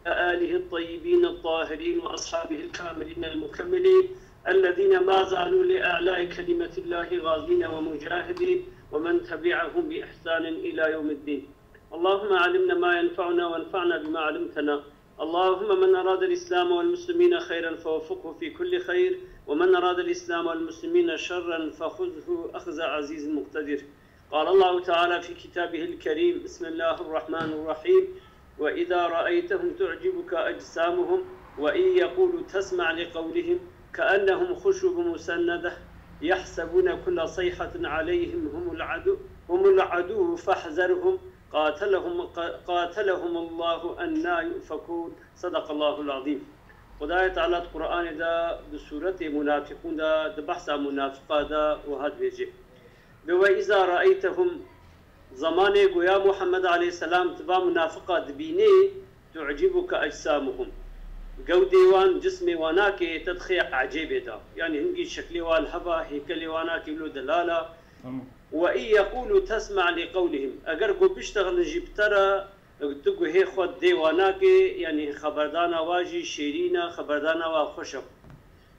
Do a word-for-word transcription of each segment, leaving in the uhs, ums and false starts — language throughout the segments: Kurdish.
آله الطيبين الطاهرين وأصحابه الكاملين المكملين الذين ما زالوا لإعلاء كلمة الله غازين ومجاهدين ومن تبعهم بإحسان إلى يوم الدين. اللهم علمنا ما ينفعنا وانفعنا بما علمتنا. اللهم من أراد الإسلام والمسلمين خيرا فوفقه في كل خير، ومن أراد الإسلام والمسلمين شرا فخذه أخذ عزيز مقتدر. قال الله تعالى في كتابه الكريم: بسم الله الرحمن الرحيم: وإذا رأيتهم تعجبك أجسامهم وإن يقولوا تسمع لقولهم كأنهم خشب مسندة يحسبون كل صيحة عليهم هم العدو، هم العدو فاحذرهم قاتلهم، قاتلهم الله أنى يؤفكون. صدق الله العظيم. Xwedayê Teala di Qur'anê de di sûretê Munafiqûn de, di behsa munafiqa de wiha dibêje: Bi ve izâ re'eytehum, zemanê ku ya Muhammed aleyhisselam tu va munafiqa dibînî, tu'cibuke ecsamuhum. Gewdê wan, cismê wan nakê te dixê ecêbê de. Yanî hingî şeklê wan heva, hêkelê wan nakê wilo delala. Tamam. Ve in yekûlu tesma' li qewlihim. Eger ku biştexilin jî bi te re, tu guhê xwe dê wan nakê, yanî xeberdana wa jî şêrîn e, xeberdana wa xweş e.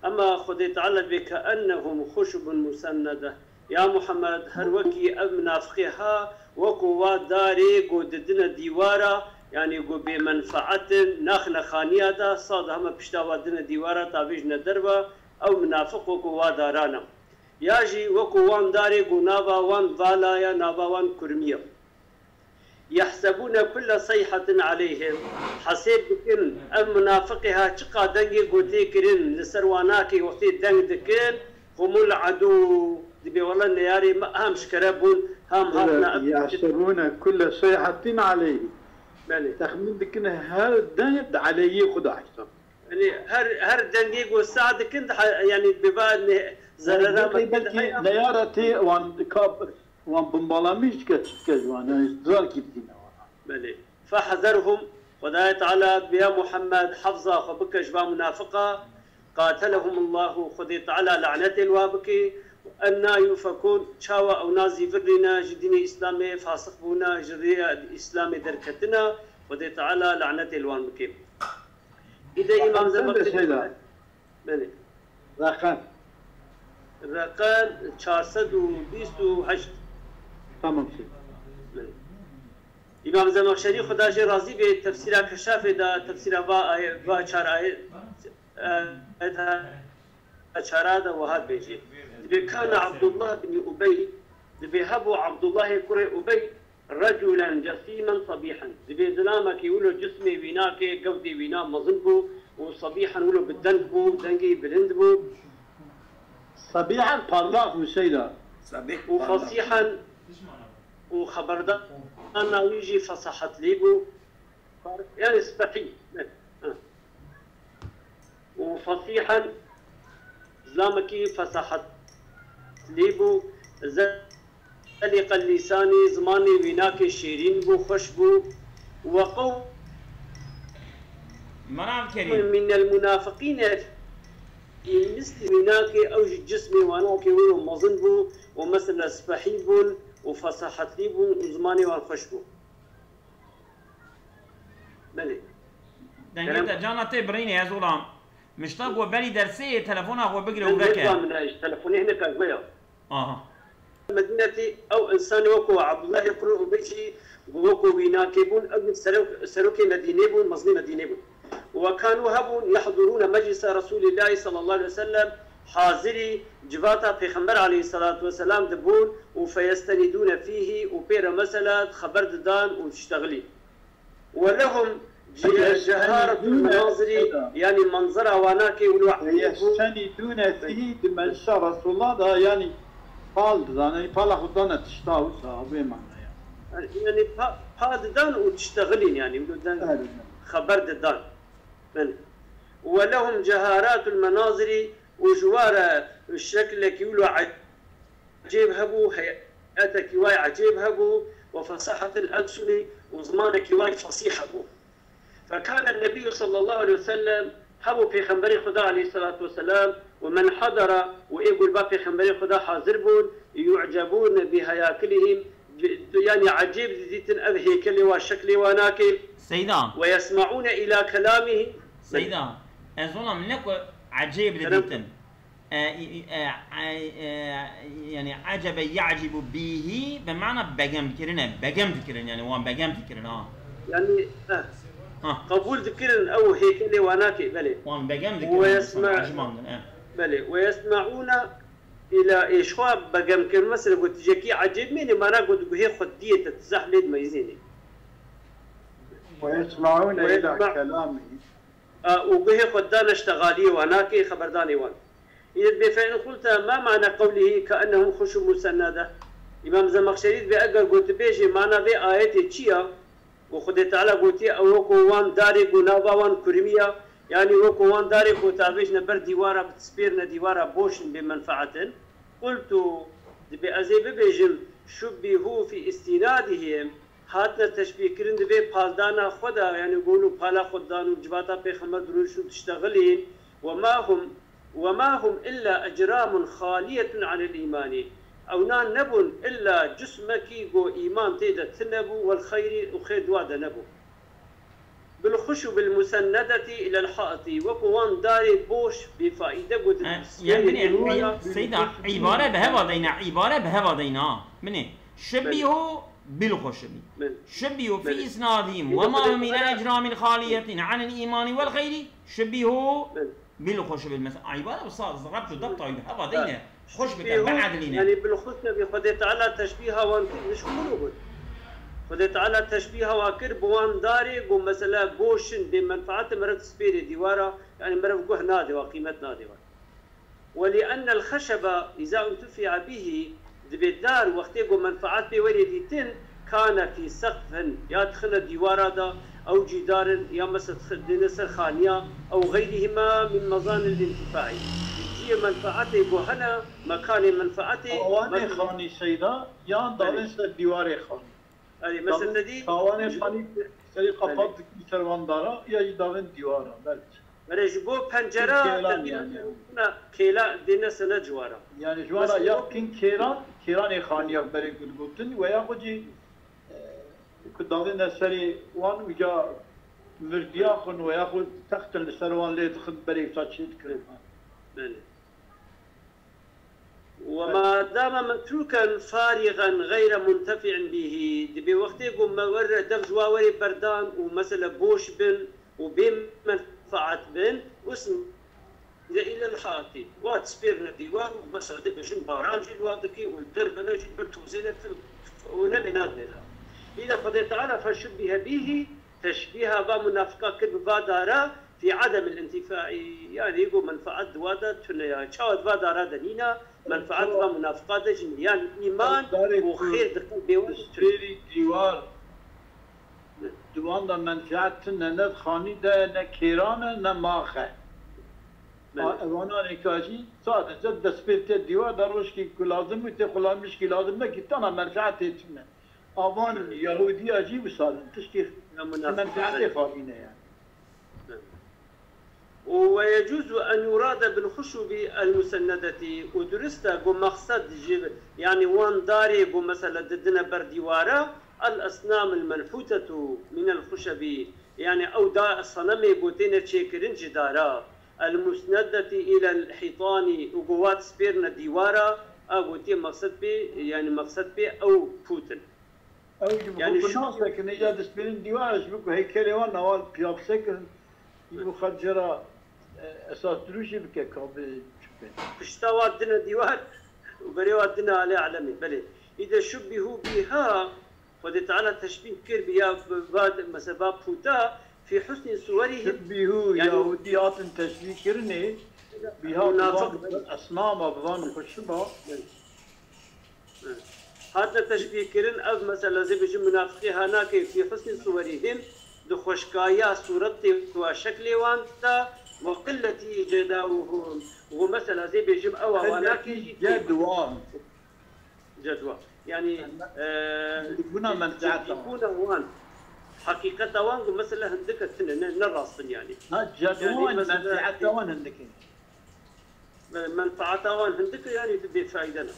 Ema Xwedê Teala dibê ke ennehum xuşubun musennede. Ya Muhammed, her wekî ev minafiqê ha, weko wa darê ku didine dîwara, yanî ku bêmenfaet in, naxine xaniya de, sa de heme pişta wa dine dîwara, tavêjine derve, ew minafiq weko wa daran e. Ya jî weko wan darê ku nava wan vala ya, nava wan kurmiye. Yehsebûne kulle seyhatin aleyhim. Hesêb dikin, ev munafiqê ha çiqa dengê gotê kirin, li ser wan nakê wextê deng dikin, humul adû. Dibê wele neyarê me ham ji kere bûn, ham hatine ev. Yehsebûne kulle seyhatin aleyhim. Belê. Texmîn dikin her deng di aleyhiyê xwe de hesab. Yanî her, her dengê ku sa dikin, ha, yanî bi va ne-, zerera me belkî heye. Neyara tê wan kap, wan bombalamîş dike, çi dike ji wan, yanî zar kî dikine wan. Belê. Fehzerhum, Xwedayê Teala bi ya Muhammed hefza xwe bike ji va munafiqa, qatalehumullahu, Xwedê Teala lanetê li wa bike, enna yufekun, çawa ew nazîvirîne ji dînê Îslamê, fasix bûne, ji rêya Îslamê derketine, Xwedê Teala lanetê li wan bike. Îde Îmam Zemeqşerî. Belê. Reqem. Reqem çar sed û bîst û heşt. Tamam, seyda. Belê. Îmam Zemeqşerî, Xweda jê razî bê, tefsîra Keşafê de, tefsîra va ayê, va çar ayê, e, ayeta çara de wiha dibêjê. Dibê kana Abdullah bin Ubey, dibê hebû Abdullahê kurê Ubey, reculen cesîmen sabîhen. Dibê zilamekî wilo cismê wînakê, gewdê wîna mezin bû û sabîhen wilo bi deng bû, dengê bilind bû. Sabîhen parlaq bû seyda. Sabîh û parlaq. Fasîhen û xeberdana wî jî fesahetlî bû. Yani spehî. Ha. Û fesîhen, zilamekî fesahetlî bû, zelîqe lîsanî, zimanê wînakê şêrîn bû, xweş bû. We qew Meram Kerîm. Minel munafiqîne, mislî wînakê ew jî cismê wanakê wilo mezin bû û mesela spehî bûn û fesahetlî bûn û zimanê wan xweş bû. Belê. Dengê te cana tê birînê, ez olam. Mişta ku berî dersê telefona xwe bigire û veke. Min e, ji telefonê hinek ez me ya. Aha. Medînetî ew însanê weko Abdullahê kurê Ubey jî weko wînakê bûn, ew jî serok-, serokê Medînê bûn, mezinê Medînê bûn. Ve kanû hebûn yehdurûne meclise Resûlîllahî sallallahu aleyhi ve sellem, hazirî civata Pêxember aleyhisselatu vesselam dibûn û feyestenîdûne fîhî û pê re mesela xeber didan û diştexilîn. Ve lehum ce-, ceharetul menazirî, yanî manzera wanakê wilo. Feyestenîdûne fîhî di meclisa Resulullah da, yanî pal didan, yanî pala xwe dane tişta wisa, vê manaya. Yanî pa-, pa didan û diştexilîn, yanî wilo den xeber didan. Belê. Ve lehum ceharatul menazirî, û ji wa re şeklekî wilo ecêb hebû, heyetekî wa ecêb hebû, ve fesahetil elsuni, û zimanekî wa fesîh hebû. Fekane Nebî sallallahu aleyhi ve sellem, hebû Pêxemberê Xuda aleyhisselatu vesselam, ve men hadara, û ê ku li ba Pêxemberê Xuda hazir bûn, yu'cebûne bi heyakilihim, Bi-, tu, yani, ecêb didîtin ev hêkelê wa, şeklê wa nake. Seyda. Ve yesme'ûne ila kelamihi. Seyda, ez ona min ne ku ecêb didîtin. E, e, e, e, e, yani, ecebe ya'cibu bihi, bi mana begem dikirin e, begem dikirin, yani, wan begem dikirin, ha. Yani, eh. Ha. Qebûl dikirin ew hêkelê wa nake, belê. Wan begem dikirin, Ve yesme-, yani, acimandin, e. Belê. Ve yesme'ûne Îla êşxwa begem kir, mesela, got, tijekî ecêb mêne, mana got, guhê xwe diyê te, tu zehf lê dimeyzênê. Ve yesme'ûne îla kelamî. A, û guhê xwe dane ji texaliyê wan, nakê xeberdanê wan. Îne dibê fe in qulte ma mana qewlihî keennehum xuşub musennede. Îmam Zemexşerî dibê eger got, tu bêjê mana vê ayetê çi ya? Û Xwedê Teala gotiye, ew weko wan darê ku nava wan kurimiya, yanî weko wan darê ku tavêjne ber dîwara, bitispêrine dîwara boş in, bê menfeet in. Qultu, dibê ez ê bibêjim, şubbihû fî îstînadihim, hatine teşbîhkirin di vê paldana xwe de, yanî gon û pala xwe dan û civata Pêxember dirûn şûn tiştexilîn, wema hum وما هم إلا أجرام خالية عن الإيمان. Ewna nebûn illa cismekî ku îman tê de tune bû, wel xeyrî û xêr di wa de nebû. Bil xuşubil musennedetî ilel haitî, wekû wan darê boş, bêfaîde ku di He, yani binê, ey, Seyda, îbare bi heva deyne, îbare bi heva deyne, ha. Binê, şibîhu bil xuşubî. Şibîhu fî isnadîm, wema hum ila ecramil xaliyetin anil îmanî wel xeyrî, şibîhu Bil xuşubil mes-, a, îbare bi sa-, rebt û debta wî bi heva deyne. Xweş bike, biedilîne. Yanî bil xuşubi Xwedê Teala teşbîha wan kir, ji xwe got. Xwedê Teala teşbîha wa kir bi wan darê, got mesela boş in, bê menfaet in, meriv dispêrê dîwara, yanî meriv guh nade wa, qîmet nade wa. Ve li ennel xeşeba îza untufi'a bihî, Dibê dar wextê ku menfaet pê were dîtin, kane fî seqfin, ya dixine dîwara de, ew cîdar in, ya mesela dixi-, dêne ser xaniya, ew xeyrihima min mezanil întifai. Cihê menfaetê ku hene, mekanê menfaetê, Tawanê mesela xanî seyda, yan davên ser dîwarê xanî. Erê, mesela te dî. Tawanê xanî serê qapa dikî ser van dara, ya jî davên dîwara, belkî. Erê, ji bo pencera te bîra kêla dêne sene ciwara. Yani ji wan re ya kin kêran, kêranê xaniya berê ku digotin we ya xwe jî, e, ku davêne serê wan û ca mirdiya xwin we ya xwe textin li ser wan lê dixin berê wisa çê dikirin. Belê. وما دام متروكا فارغا غير منتفع به، dibê wextê ku me wer dev ji wa werê berdan û mesele boş bin û bê menfaet bin, usnide ilel haitî. Wa dispêrine dîwar û mesela dibêjin baran jî li wa dikî û li derve ne jî bir tozê ne û ne lê nadine. Île Xwedê Teala feşubbihe bîhî, Teşbîha va munafiqa kir bi va dara fî edemil întifai, yanî ku menfaet di wa de tune ya. Çawa di va dara de nîna, menfaet di va munafiqa de jî nîne. Yanî îman û xêr di qelbê wan de tune. Destpêrî dîwar di wan de menfaet tune, ne di xanî de ye, ne kêran e, ne max e. Belê. Ewana nîka jî sadece destpêr tê dîwar de rojkî ku lazim bû, tê xulamîşkî lazim nekî, tana menfaetê tune. Avan Yahûdiya jî wisa din. Tiştî menfeetê xalî ne yani. ويجوز أن يراد بالخشب المسندة، û durist e ku mexsed ji, yani wan darê ku mesela didine ber dîwara, الأصنام المنحوتة من الخشب، yani ew da senemê ku têne çêkirin ji dara, المسندة إلى الحيطان، û ku wa dispêrine dîwara, a gotiye mexsed pê, yani mexsed pê ew pût in. Ew jî bi xwe ku nasekin, hêja dispêrin dîwar e, ji bo ku heykelê wan nawa piya bisekin, ji bo xelk jê re, e, esas dirûşî bike, ka bê çi bê. Pişta wa dine dîwar û berê wa dine alê alemê. Belê. Îde şubbihû bîha, Xwedê Teala teşbîh kir bi ya va, mesela va pûta, fî husnî suwerîhim. Şubbihû, yanî Yahûdî hatin teşbîh kirinê, bîha bi van esnama, bi van xuşiba. Hatine teşbîhkirin, ev mesela zê bêjim munafiqî ha nake fî husnî suwerîhim, di xweşkayiya sûretê wa şeklê wan de, ve qilletî cedawuhum. Û mesela zê bêjim ew a wa nake jî cedwa. Cedwa. Yanî, e, bûna menfeeta wan. Heqîqeta wan ku mesela hindike tune, ne, ne rast in yanî. Ha, cedwa, yanî, menfeeta wan hindike. Menfaeta wan hindik e, yanî tu bêfayde ne.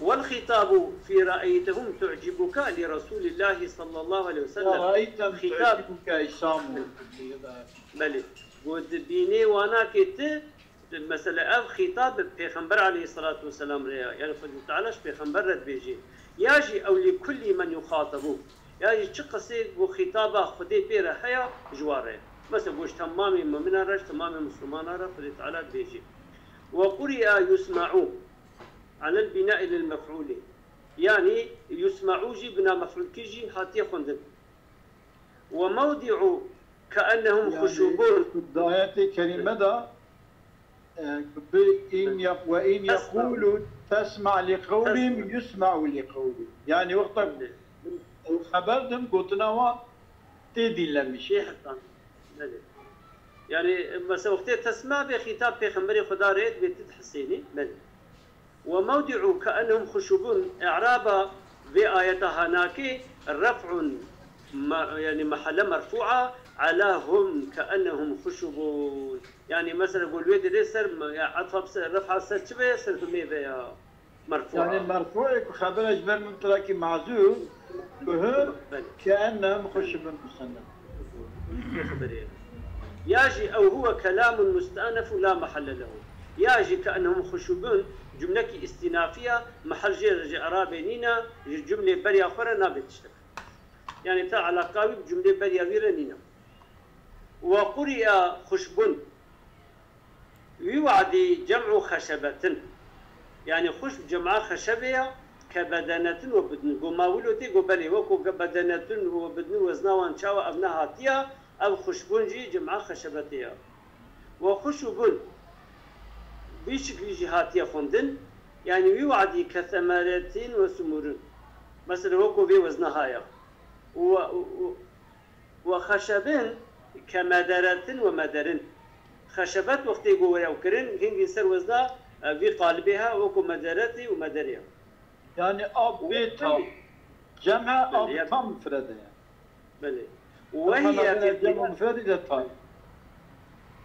والخطاب في رأيتهم تعجبك لرسول الله صلى الله عليه وسلم. رأيتهم خطاب تعجبك الشام. Belê. Got dibînê wanakê ti, mesela ev xîtab bi Pêxember aleyhissalatu vesselam re ya. Yani Xwedî Teala ji Pêxember re dibêjê. Ya jî ew li kulli men yuxatabu. Ya jî çi qisê ku xîtaba Xwedê pê re heya ji wan re. Mesela got ji temamê muminan re, ji temamê Muslimanan re Xwedê Teala dibêjê. Ve quri'a yusma'u. Alel bina'i lil mef'ulî. Yanî yusma'u jî bina mef'ulkî jî hatiye xwendin. Ve mewdi'u ke'ennehum Yani, xuşubun. Di ayetê kerîme de e, bi in yaq ve in Tesma. Yekulu tesma li qewlihim Tesma. Yusma'u li qewlihim. Yani wexta ew xeber din gotina wan tê dînlemiş. Şê hetan. Belê. Yani mesela wextê tesma bê xîtab Pêxemberê Xweda re dibê tu dihesênî. Belê. Ve mewdi'u ke'ennehum xuşubun, i'raba vê ayeta hanakê ref'un me- yani mehelle merfu'a ala hum ke'ennehum xuşubun. Yani mesela gol wê dirê ser me- ya etfa ser ref'a ser çi be, ser humê be ya merfu'a. Yani merfu'ê ku xebera ji ber min tirakî mazû ku him Belê. ke'ennehum xuşubun musennef. Xeberê. Ya jî ew huwe kelamun muste'nefu la mehelle lehu. Ya jî ke'ennehum xuşubun cümlekî îstînafiya mehel jê re ji erabê nîne, ji cümlê beriya xwe re nabe tiştek. Yani te alaqa wî bi cümlê beriya wî re nîne. Ve quri'a xuşbun. Wî wadî cem'u xeşebetin. Yani xuşb cem'a xeşebe ya ke bedenetin ve bidni. Go ma wilo tê go belê weko ke bedenetin ve bidni wezna wan çawa ev nehatiya, ev xuşbun jî cem'a xeşebetê ya. Ve xuşubun. Vî şiklî jî hatiye xwendin. Yani wî wadî ke semeretin ve sumurun. Mesela weko vê wezna haya. Ve, ve, ve xeşebin ke mederetin ve mederin. Xeşebet wextê ku were ew kirin, hingî ser wezna e, vî qalibê ha, weko mederetê û mederê ya. Yani a bê tam. Cem'e a Belê, ya- tam mufrede ya. Belê. Ama Wehiye mesela fi cem'e mufredi de tam.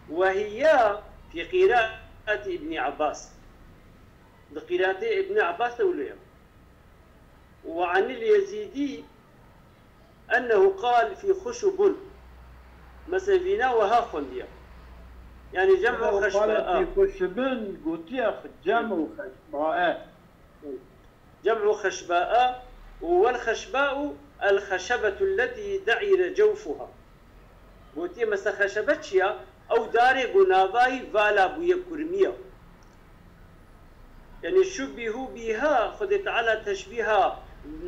Wehiye fi qiraati İbni Abbas. Di qiraatê İbni Abbas de wilo ya. Ve anil Yezîdî ennehu qal fi xuşubun. Mesela vîna weha xwendiye. Yani cem'u Qala xeşba'a. fi xuşubin gotiye cem'u xeşba'a. Cem'u xeşba'a. Û wel xeşba'u el xeşebetu lletî de'ire cewfuha. Gotiye mesela xeşebet çi ya? Ew darê ku navayî vala bûye kurmiya. Yani şubbihu biha, Xwedê Teala teşbîha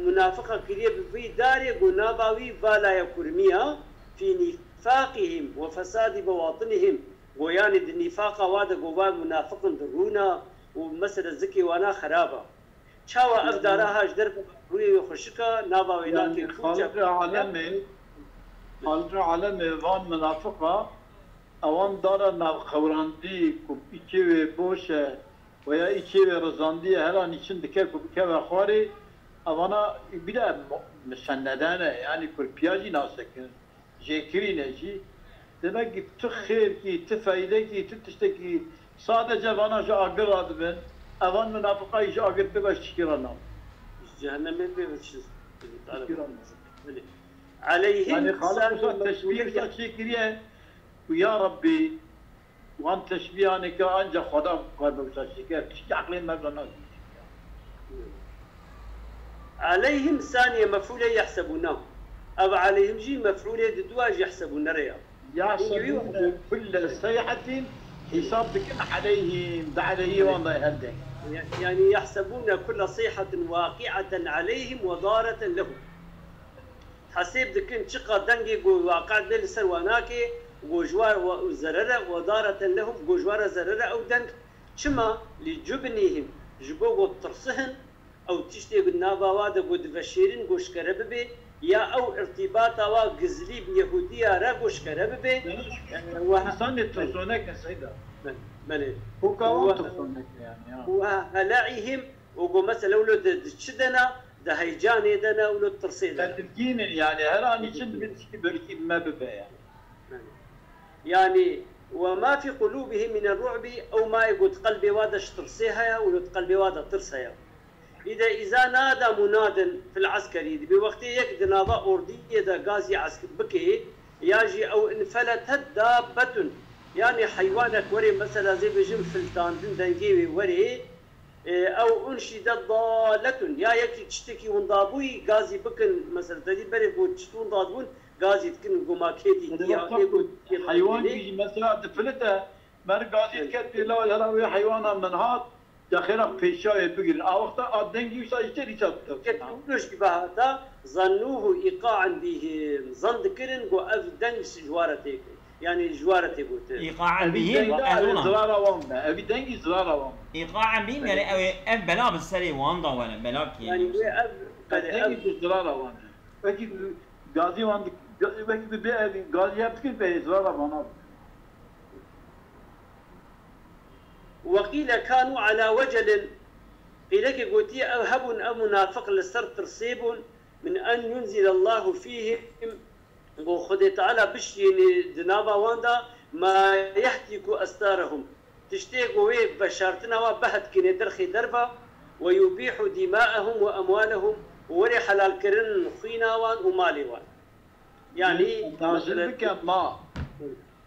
munafiqa kiriye bi vî darê ku nava wî vala ye kurmiya, fî nîfaqihim ve fesadi bewatinihim. Go yani di nîfaqa wa de go va munafiqin di rûna û mesela zikê wana xerab a. Çawa ev dara ha ji derve rûyê wê xweşik a, nava wê Yani nakê pûça. Xaliqê alemê, Xaliqê alemê van minafiqa, ewan dara navqewrandî ku îçê wê boş e, veya îçê wê rizandiye, her an îçin dike ku bikeve xwarê, evana bîre mu-, musennede ne, yani kurpiya jî nasekin. Jêkirîne jî. Demek ki tu xêrkî, tu feydekî, tu tiştekî sadece vana ji agir radibin, evan munafiqayî ji agir pê ve ji tişkî re nabin. Ji cehennemê pê ve çi? Tişkî re nabin. Belê. Aleyhim Yani Xaliq wisa saniye teşbîh wisa çêkiriye ku ya Rabbî wan teşbîhanê ke ancak Xweda kar be wisa çêkir. Tişkî eqlê me re nabin. Aleyhim saniye mef'ulê yehsebûne. Ev aleyhim jî mef'ulê di dua jî yehsebûne re ya. Yahsebûne kulle seyhatin hesab dikin aleyhim, de aleyhî wan de hende. Yani yehsebûne kulle seyhatin waqi'aten aleyhim ve dareten lehum. Hesêb dikin çiqa dengê ku waqe dibe li ser wan nake, ku ji wan zerere, ve dareten lehum, ku ji wan re zerere ew deng. Çima? Li cubnihim, ji bo ku tirsihin, ew tiştê ku nava wa de ku diveşêrin ku ji kere bibe, ya ew irtîbata wa gizlî bi Yehûdiya re ku ji kere bibe. Însanê tirsonek e Seyda. Belê. Koka wan tirsonek e yani. Ve hele'ihim, û ku mesela wilo di, di çi de ne, di heyecanê de ne, wilo tirsê de ne. Tedirgîn in yani, her an için dibin tiştî belkî me bibe yani. Yani, ve ma fi qulûbihim mine ru'bi, ew mayê ku di qelbê wa de ji tirsê heye û di qelbê wa de tirs heye. Îde îza nada munadin fil eskerî, di wextê yek di nava ordiyê de gazî esk bike, ya jî ew infeletet dabbetun, yanî heywanek were, mesela zê bêjin filtandin dengê wê were, e, ew unşîde daletun, ya yekî tiştekî windabûyî gazî bikin, mesela te dî berê got çi windabûn, gazî dikin, goma kê dî Ê, diya, wexta ê ku got heywan kî jî mesela difilite, mer gazî diket pê law, hela wê heywana min hat, ya xêra pêşa wê bigirin. A wexta a dengî wisa ji tê dîsa dikewt. Ket û jî vehata, zannûhu îqa'an bîhim. Zan dikirin ku ev deng ji wara tê, yanî ji wara tê gotin. Îqa'an Evî bîhim, dengî ez wina. Zirara wan be. Evî dengî zirara wan be. Îqa'an bîhim, yanî ew ê, ev bela bi serê wan da were, bela kê. Yanî wê ev, Ev belê, dengî ev bi zirara wan be. Wekî gazî wan dik-, ga-, wekî bi bê evî gazî hev dikin be zirara vana be. Weqîle kanu ala wecelin, qîlekê gotiye ew hebûn, ev munafiq li ser tirsê bûn, min en yunzilallahu fîhim, ku Xwedê Teala bişiyêne di nava wan de ma yehtiku estarehum, tiştê ku wê veşartina wan behet kine derxê derva, we yubîhu dîmaehum we emwalehum, û were helalkirin xwîna wan û malê wan. Yanî, Tazî mesela bike ma.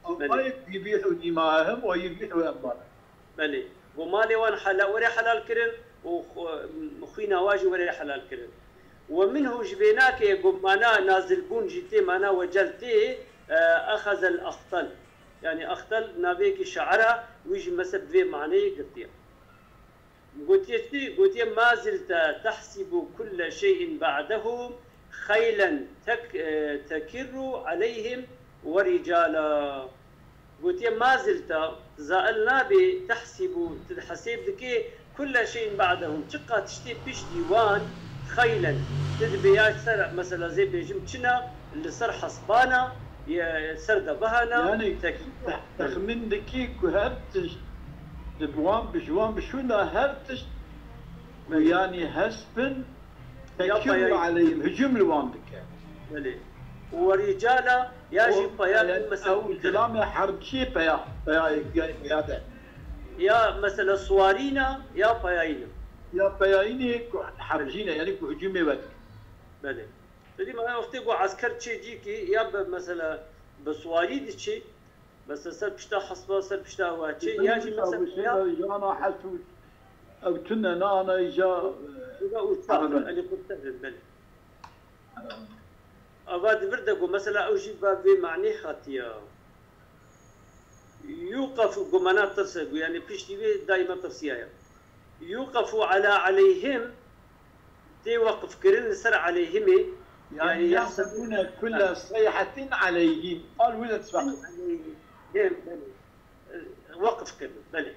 Hı. Belê. Ama yubîhu dîmaehum we yubîhu emwalehum. Belê. Ku malê wan hala, were helal kirin û xwe-, xwîna wa jî were helal kirin. Ve minhu ji vê nake ku mana nazilbûn jî tê, mana wecel tê, e, exezel axtel. Yanî axtel navêkî şaira, wî jî mesela bi vê maneyê girtiye. Gotiye çi? Gotiye, "Ma zilte tehsibu kulle şey'in ba'dehu xeylen tek-, e, tekirru aleyhim ve ricala." Gotiye, "Ma zilte, zail nabê, tehsibu, tu hesêb dikê, kulle şey'in ba'dehum, çiqa tiştê piştî wan, xeylen, tu dibê ya ser, mesela, zê bêjim çina, li ser hesbana, ye, ser de bihana, Yani, tek-, te-, texmîn dikî ku her tişt di wan bi, ji wan bi şûnda her tişt ku Belê. Yani hesbin Ya tekirru payayî. Aleyhim, hücum li wan dike. Belê. Û we ricala ya O, jî paya yani, mesela ew dikirin. Zilamê herbçiyê peya, peya, yani peya de. Ya mesela suwarîna ya payayîna. Ya peyayînê ku herbcîne, yani ku hücumê we dike. Belê. Te dî me wextê ku esker çê cîkî ya bi mesela bi suwarî diçî, mesela ser pişta hesba, ser pişta wa çê, ya jî mesela ya jana hesû ew tune nana ja, Şurada uçak, helikopter, belê. Ava di vir de ku mesela ew jî ba vê manê hatiya. Yuqefu, ku mana tirse, ku yani piştî vê daîma tirsiya ye. Yuqefu ala aleyhim, tê weqfkirin li ser aleyhimê, Yani yani yahsebûne kulle seyhetin aleyhim. Al wile tifaq. Aleyhim, belê. Weqf kirin, belê.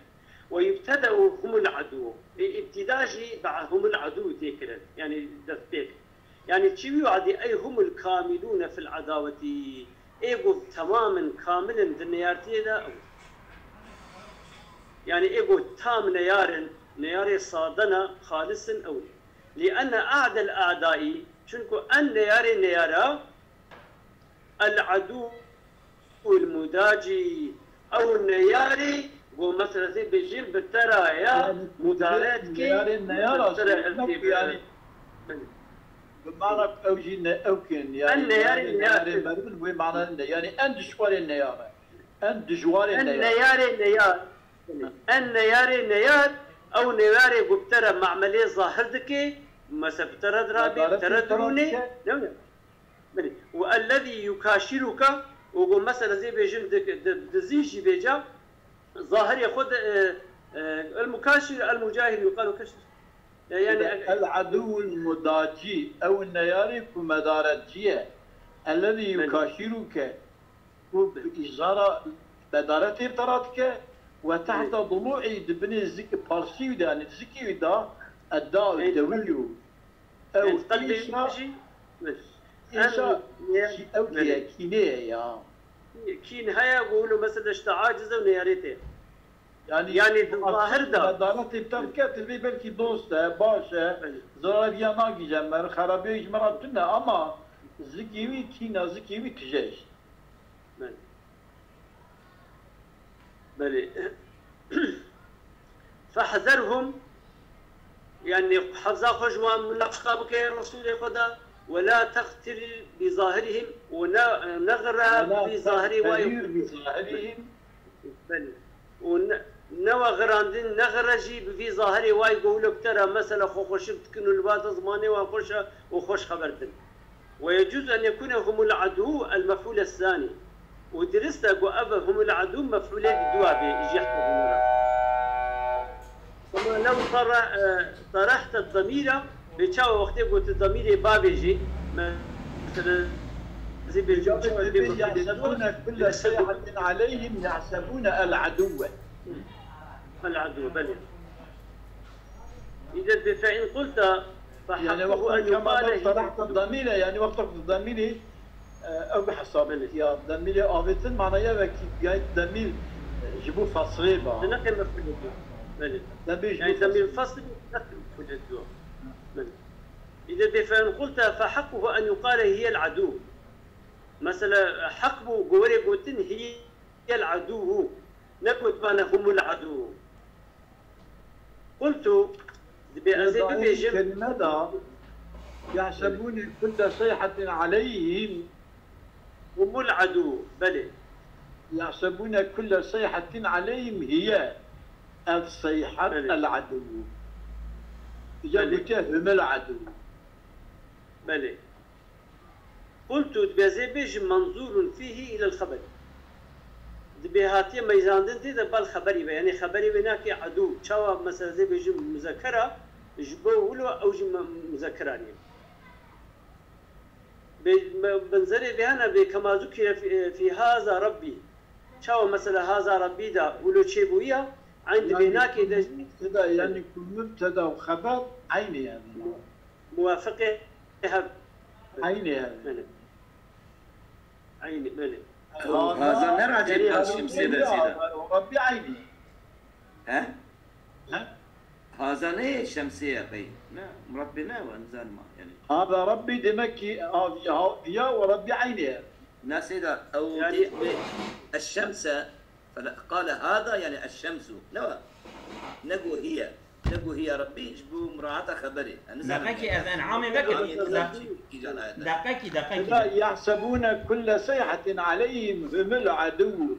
Ve yubtedeu humul adû. Ê, îbtîda jî bi humul adû tê kirin. Yani destpêk. Yani çi wî wadî ey humul kamilûne fil adawetî. Ê ku temamin, kamil in di neyartiyê de ew. Yani ê ku tam neyar in, neyarê sadena, xalis in ew. Li enne a'del a'daî, çunku en neyarê neyara, el adû il mudacî, ew neyarê, ku mesela zê bêjin bi te ra ya, Yani, mudare dikê, neyarê neyara, bi te ra ne irtî yani, bi. Bi mana ew jî ne ew kin, yani, En neyarê yani, neyar neyarê kin. Merdin, wê mana ne, yani, en dijwarê neyar e. En dijwarê En neyar. Neyarê neyar. En neyarê neyar, ew neyarê ku bi te re me'melê zahir dike, mesela bi te re dirabî, bi te re dirûnê, ne wî? Belê. Ve ellezî yukaşiruke, û ku mesela zê bêjin di, di, dizî jî vêca, zahirê xwe de, e, e, el mukaşir, el mucahir yuqalu kaşir. E, yani, Ebe el adûul mudacî, ew neyarê ku medaretcî ye. Ellezî Belê. Yukaşiruke, ku bi îzara medaretê bi te re dike, ve Belê. Tehta dulu'î, di binê zik parsî wî de, yani zikê wî de, edda Ê, dewî yo. Ew ê, qelbê îsa, jî, îsa em, jî ew belê. Kîye, kînê ye ya. Kîn heye, ku wilo mesela işte aciz ew neyarê tê. Yani, Yani, di zahir de. Medaretê bi te bike, tu vê belkî dost e, baş e, Belê. Zarariya nagihîje me, xerabiyê ji me re tune, ama zikê wî, kîna zikê wî tije işte. Belê. Belê. Fehzerhum, Yani hafza xwe ji wan munafiqa bike Resûlê Xweda, ولا تغتر بظاهرهم, û ne, nexire ولا bi zahirê wayê تغتر بظاهرهم. Belê. Û ne, newe xirandin, nexire jî bi vî zahirê wayê ku wilo bi te re mesela xwe xweşik dikin û li ba te zimanê wan xweş e û xweş xeber din. ويجوز أن يكون هم العدو المفعول الثاني. û dirist e ku ev هم العدو mef'ulê di dua bê, ji hesabê min re. Ama lew tara-, e, tarahte damîra, bê çawa wextê ku tu damîrê bavêjî, mesela, zê bêjim çawa bê mef'ulê di dua, يحسبون كل صيحة عليهم يحسبون العدو. العدو, belê. Îde dê فإن قلت فحقه أن يقال هي. طرحت الضمير، يعني وقت الضمير، e, ew bi hesab ya demîrê avêtin manaya vekî, ya demîr, e, ji bo feslê ba. Di neqê mef'ulê dû. Belê. Demîr ji Yani bo demîr feslê. Feslê, neqê mef'ulê dû. Belê. Îde dê فإن قلت فحقه أن يقال هي العدو. Mesela, heq bû, ku were gotin, هي العدو. Ne gotibane هم العدو. قلت, dibê ez ê bibêjim. Kelîme da, يحسبون كل صيحة عليهم. هم العدو, belê. يحسبون كل صيحة عليهم هي الصيحة العدو. Îca gotiye هم العدو. Belê. قلت, dibê ez ê bêjim, منظور فيه إلى الخبر. Dibê hatiye meyzandin tê de bal xeberî ve. Yani xeberî ve nake edû. Çawa mesela ez ê bêjim muzekkera, ji bo wilo ew jî me-, muzekkera niye. Bê-, me-, benzerê vê hene bê كما ذكر في, في هذا ربي. Çawa mesela هذا ربي da wilo çêbûye, eyn dibê Yani nake de. Mübteda, yani ku mübteda û xeber eynî yani. Muwafiqê hev. Eynî yani. Belê. Eynî, belê. Ew haza ne racê pal şemsê de zêde. Rabbi eynî. He? He? Haza ne şemsê ye qey? Ne, Rabbi ne, we nizanma yani. Haza Rabbi demek ki, ha, ha, ya ve Rabbi eynî ye. Ne sêda, ew Yani dê-, dê-, eşşemse, Fele-, qale hada, yani eşşemsu. Ne wa? Ne got hiye. Ne got hiye Rabbî, ji bo muraata xeberê. Em nizanin Deqekî yani. Ez en'amê vekir. En'amê Deqekî, deqekî, deqekî. Yahsebûne kulle seyhatin aleyhim humul adû.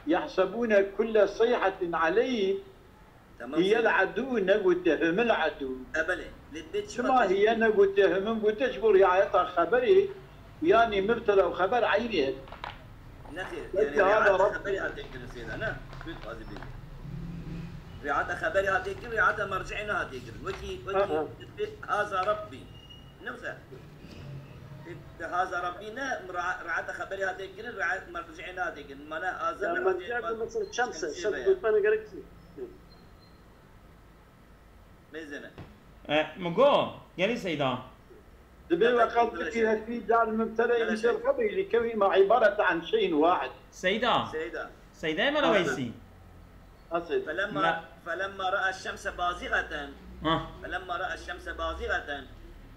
Yahsebûne kulle seyhatin aleyhim Tamam, hiyel seyda. Adû negote, humul adû. E, belê. Lê dibê çima Çima te hiye negote, humul gote, ji bo riayeta xeberê, yanî mubteda û xeber eynî ye. Nexêr, Belkî yani hala riayeta Rab- xeberê hatiye kirin seyda, ne? Tu dixwazî bêjî. Riayeta xeberê hatiye kirin, riayeta merciê nehatiye kirin. Wekî, wekî Aha. dibê haza Rabbî. Ne wisa? Dibê haza Rabbî ne, ria-, riayeta xeberê hatiye kirin, riayet merciê nehatiye kirin. Mane haza Ya ne merciê hatiye ku mesela şems e, şems gotina gerek çi? Mêzene. E, min got, gelî seyda. Dibê Daqe weqat ki bikî hesbî dal mubtedeyê Bele misal seyda. Xeberî li kevî ma ibaret an şeyin wahid. Seyda. Seyda. Seydayê mala Aha. Weysî. Asıl. Felemma, Na- felemma ra'a şemse bazîxeten. Ha. Felemma ra'a şemse bazîxeten.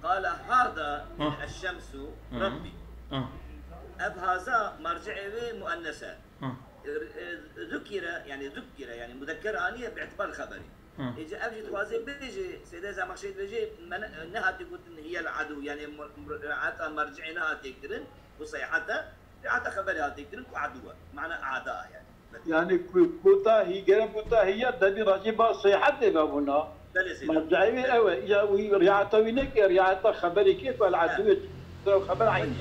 Qala hada Ha. Eşşemsu Ha. Rabbi. Ha. Ev haza merciê wê muennese. Ha. E, e, zukire, yani zukire, yani muzekker aniye bi itibar xeberî. Hı. Êca ev jî dixwaze bêje, Seyda Zemaxşerî dibêje, me ne, nehatiye gotin hiyel adû, yani mur-, mur-, riayeta merciê nehatiye kirin, ku seyhete, riayeta xeberê hatiye kirin, ku adû e. Mana ada yani. Yani ku, ku ta hi, gere ku ta hiye, debî racî ba seyhetê vebûna. Belê Seyda. Merciê wî ew e, ya wî riayeta wî neke, riayeta xeberê kê ku el adû, xeber eynî.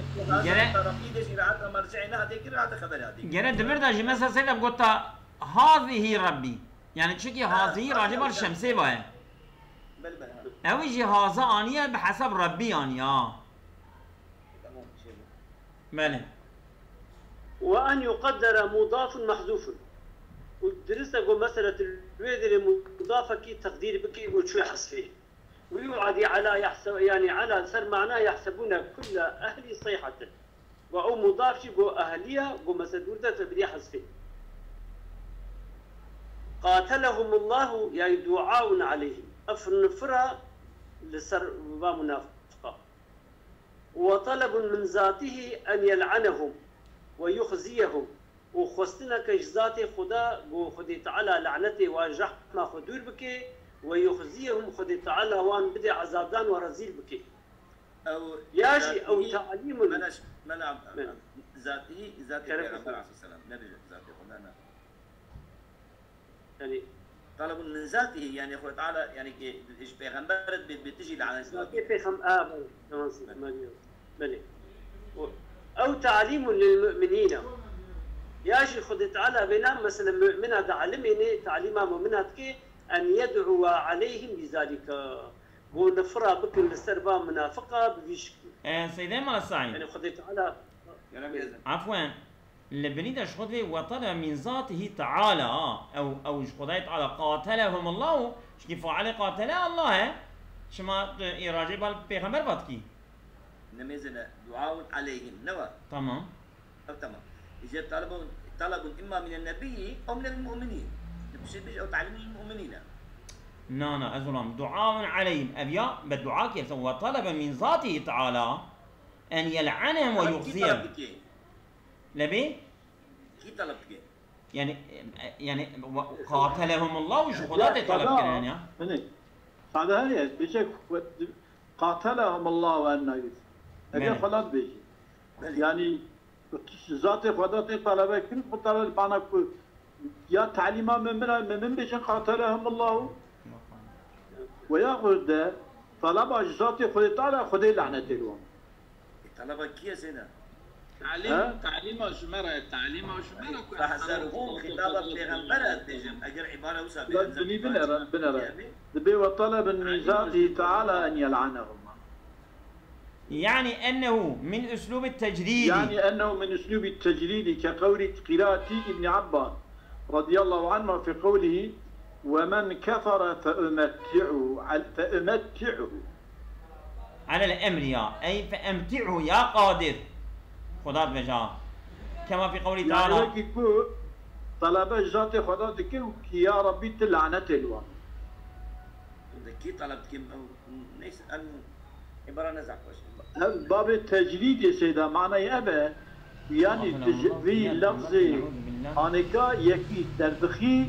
Gere- Riayeta Rabbî de jî riayeta merciê nehatiye kirin, riayeta xeberê hatiye kirin. Gere di vir de jî mesela Seyda gota, Hazihî Rabbî. Yani çikî Ha, hazihî ha, racî bar ya, ya. Şemsê baye. Belê, belê, ha. Ew jî haza aniye bi hesab Rabbî aniye, ha. Tamam, şey bu. Belê. Ve en yuqaddere mudafun mahzufun. Û dirist e ku mesela tu li wê derê mudafekî teqdîr bikî û çû hesfê. Ve yu'adi ala yahse-, yani ala ser mana yahsebune kulle ehli seyhatin. Ve ew mudaf jî go ehliya, go mesedûr de tebirî hezfê. Qatelehumullahu, yani duaun aleyhim. Ev nifira li ser va munafiqa. Ve talebun min zatihi en yel'anehum ve yuxziyehum. Û xwestineke ji zatê Xuda, go Xwedê Teala lanetê wan ji rehma xwe dûr bike ويخزيهم، Xwedê Teala wan bidê ezabdan û rezîl bike. Ew Ya jî ew zatî, talîmun. Mela, mela Abd-, Belê. Zatî, zatî Kerem Pêxember olsun. Aleyhisselam. Aleyhisselam. Ne bêje zatî Xweda ne. Yani Talabun min zatî, yani Xweda Teala, yani ki ji Pêxember bê, bê tijî lanet Zatê Pêxem-, a, belê. Tamam, Belê. Belê. O, ew talîmun lil mu'minîne. Ya jî Xwedê Teala vêna, mesela, mu'mina de elimê nê, talîma mu'mina dike, en yed'uwa aleyhim bizalika. Ku nifira bikin li ser va munafiqa bi vî şiklî. E, Seydê Mala Saîd. Yani Xwedê Teala Kerem Ezem. Afwen, li binî de ji xwe divê "Ve talebe min zatihi teala", ew, ew ji Xwedayê Teala, "qatalehumullahu", çikî failê qatele Allah e. Şima, e, îracê bal pêxember va dikî. Nemêzine duaun aleyhim, ne wa? Tamam. Ev tamam. Îje talabun, talabun imma minen nebiyyi ew minel mu'minîn. Di piştî bêje ew talîmun lil mu'minîn e. Na, na, ez olam. Duaun aleyhim. Ev ya, be dua kir. Ve talebe min zatihi teala en yel'anehum ve Talab kî talab yuxziyehum. Dike? Lebê? Kî talab dike? Yani, e, yani, ve qatalehumullah û ji Xweda tê talab kirin ya. Sade heye, bêje qatalehumullah ve enna yuflihun. Eger Belê. Xweda dibêje. Belê. Yani, zatê Xweda tê talebe kirin, xwe talebe mana ku ya talîma min bira, min, min bêjin qatalehumullahu. Ve ya xwe de talaba ji zatê Xwedê Teala, Xwedê lanetê li wan. E, talaba kî ye Seyda? Talîm, He? Talîma ji me re, talîma ji me re ku Fehzerhum, xitaba pêxember e dibêjim. Eger îbare wisa bê, Bes binî binere, binere. Dibê ve talebin min zatihi teala en yel'anehum. يعني أنه من أسلوب التجريد. يعني أنه من أسلوب التجريد كقول قراءة ابن عباس رضي الله عنه في قوله: "ومن كفر فأمتعه، فأمتعه." على الأمر يا، أي فأمتعه يا قادر. Xweda dibêje. كما في قوله تعالى. Yani wekî ku talebe ji zatê Xweda dikin û ki ya Rabbî tu lanetê li wan. Di kî taleb dikim ew Neyse, em îbara ne zaf xweş. Ev babê tecrîdê Seyda manayê ev e. Yanî tu ji vî lefzê anêka yekî derdixî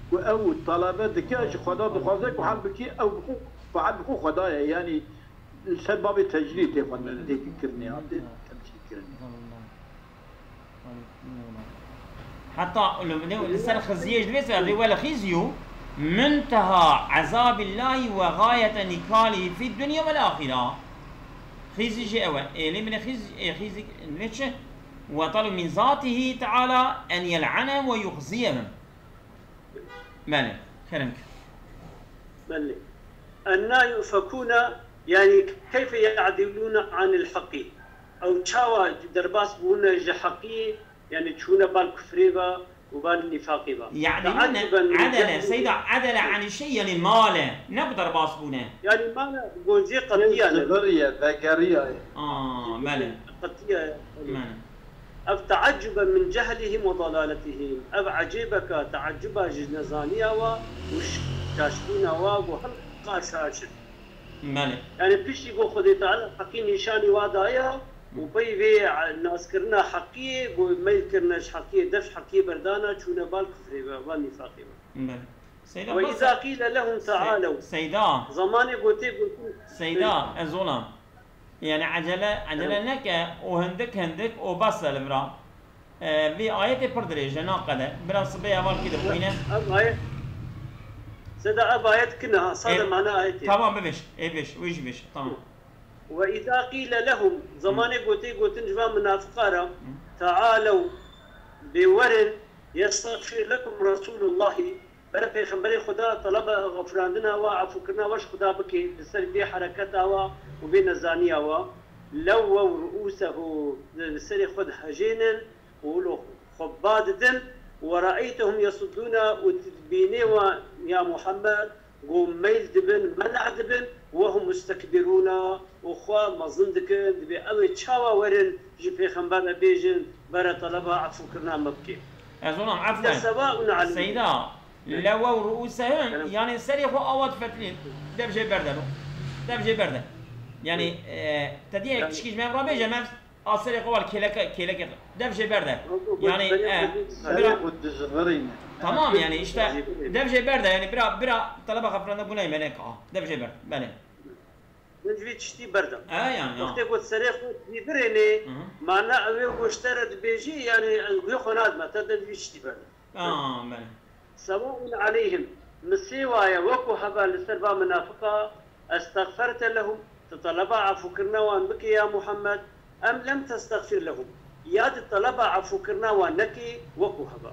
ku ew talebe dike, ji Xweda dixwaze ku halbikî ew bi xwe, fail bi xwe Xweda ye. Yanî li ser babê tecrîdê tê xwendin, tê kirinê, tê temsîl kirinê. Heta li, li, li ser xiziyê ji vê sebebê, "Wel xizyu munteha ezabillahi ve gayete nikalî fid dunya vel axira." Xizî jî ew e. Ê, lê min xiz-, ê, xizî ne çi? "Ve talab min zatihi teala en yel'anehum ve yuxziyehum." Belê, kerem kir. Belê. Enna yufekûne, yani keyfe ya'dilûne anil heqî. Ew çawa derbas bûne ji heqî, yani çûne bal kufrê ve û bal nîfaqê ve. Ya'dilûne, Te'eccuben min adele, cehli- Seyda, adele anî şey, yani male. Ne bi derbas bûne? Yani male, gonzê qetiya ne. Ziviriye, vegeriyaye. Aa, belê. Qetiya. Belê. Ev te'eccuben min cehlihim ve dalaletihim. Ev ecêbeka te'eccuba ji nezaniya wa û ş-, şaşbûna wa ku hilqa şaş in. Belê. Yani piştî ku Xwedê Teala heqî nîşanî wa daye û pey vê naskirina heqiyê, ku meyl kirine ji heqiyê, def ji heqiyê berdana, çûne bal kufrê ve, van nîfaqê ve. Belê. Seyda, Ve bes izâ qîle lehum Se-, teâlew. Seyda. Zamanê gotê gotin. Seyda, ez olam. Yani acele, acele Hı. neke, o hindik hindik, o bes e li vira. E, vê ayetê pir dirêj e, naqede. Bira sibê heval kî dixwîne. Ev ayet, Seyda, ev ayet kine ha, sade E, mana ayetê. Tamam, bibêj, ê bêj, wê jî bêj, tamam. Ve izâ qîle lehum, zamanê gotê gotin ji van munafiqa re, Hı. teâlew, bê werin, yestexfir lekum Resûlullahî, Bere Pêxemberê Xweda teleba xefirandina we, efûkirina we ji Xweda bike, li ser vê hereketa we û vê nezaniya we, lewwew ru'ûsehu, li serê xwe dihejênin û li xwe ba didin, we re'eytehum yesuddûne, û tu dibînê we, ya Muhammed, ku meyl dibin, men'a dibin, we hum mustekbirûne, û xwe mezin dikin, dibê ew ê çawa werin ji Pêxember re bêjin, bere teleba efûkirina me bike. Ez olam, efwen. Sewaun aleyhim. Seyda, Evet. Lewew ru'usehum, Evet. yani serê xwe awa difetilîn. Dev jê berde lo. Dev jê berde. Yani, Evet. e, te diye Evet. kişkî ji me re bêje, me A serê xwe wal kêleke, kêleke dev jê berde. Yanî, e, bira, Serê xwe dizvirîne. Tamam, yanî işte dev jê berde, yanî bira, bira taleba xwe firende guney melek a. Dev jê berde, belê. Dev jê tiştî berde. E, yanî, ya. Wextê ku serê xwe dizvirêne, Hı hı. mana ew ê ku ji te re dibêjî, yanî ez guhê xwe nadime, te dev jê tiştî berde. Tamam, belê. سواء عليهم، misê wa ye, wekû heba li ser va minafiqa, أستغفرت لهم، tu taleba efûkirina wan bike ya Muhammed, أم لم تستغفر لهم، ya tu taleba efûkirina wan nekî, wekû heba.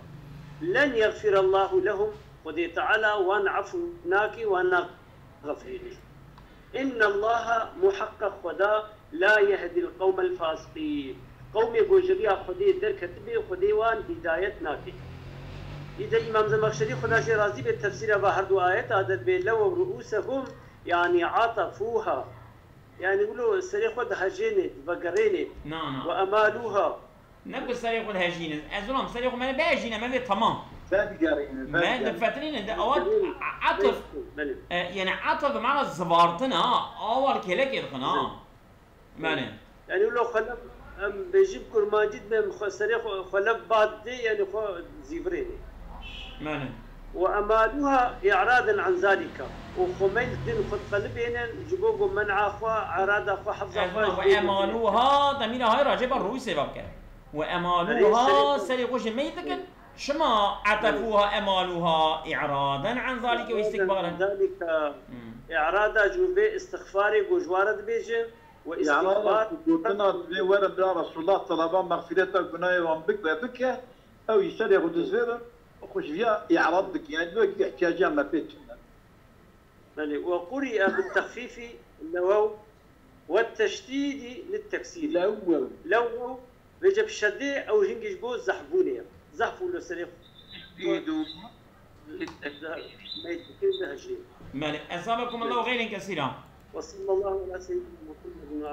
لن يغفر الله لهم، Xwedê Teala wan efû nakî, wan naxefirînî. إن الله، muheqqeq Xweda, لا يهدي القوم الفاسقين، qewmê ku ji riya Xwedê derketibê, Xwedê wan hîdayet nake. Îde Îmam Zemexşerî, Xweda jê razî bê, tefsîra va her du ayeta de dibê لووا رؤوسهم، yanî عطفوها. Yanî wilo serê xwe dihejênê, divegerênê. Na, na. وأمالوها. Ne ku serê xwe dihejînin. Ez zilam serê xwe me bihejîne, me vê tamam. Vedigerînin, Me vedigerînin. difetirînin, de awa Belê, atif. belê. E, yani atif bi mana zivartin ha. Awal kelekê dixin ha. Belê. Belê. Yani wilo xwe lev, em bêjî bi kurmancî dibê, em xwe serê xwe, xwe lev bad dê, yani xwe zîvirênê. Belê. وأمالوها إعراضا عن ذلك. Û xwe meyl din xwe diqelibênin, ji bo ku men'a xwe, erada xwe, hefza xwe Ez ji wa dê emaluha, demîra hay racê ba rûsê va bike. Ve emaluha, Belê, serê xwe. serê xwe jê meyl dikin. Şima atefuha emaluha i'radan an zalike ve istikbalen. عن ذلك. Hmm. Î'rada ji vê istixfarê ku ji wa re dibêjin, ve Î'rada istikbar. ku gotina divê were bila Resulullah talaba mexfireta gunahê wan bik ve bike, ew jî serê xwe dizvêrin, xwe ji viya î'rad dikin. Yani wekî ihtiyaciya me pê tune. Belê. وقرئ بالتخفيف لووا والتشديد للتكسير. Lewwew. Lewwew. Vêce bi şedê ew hingî ji bo zehfbûnê ye. Zehf û li serê xwe. Tişdîd û li tekbîr. Meyt dikir dihejê. Belê. Esabekum Allahu xeyren kesîra. وصلى الله على سيدنا محمد وعلى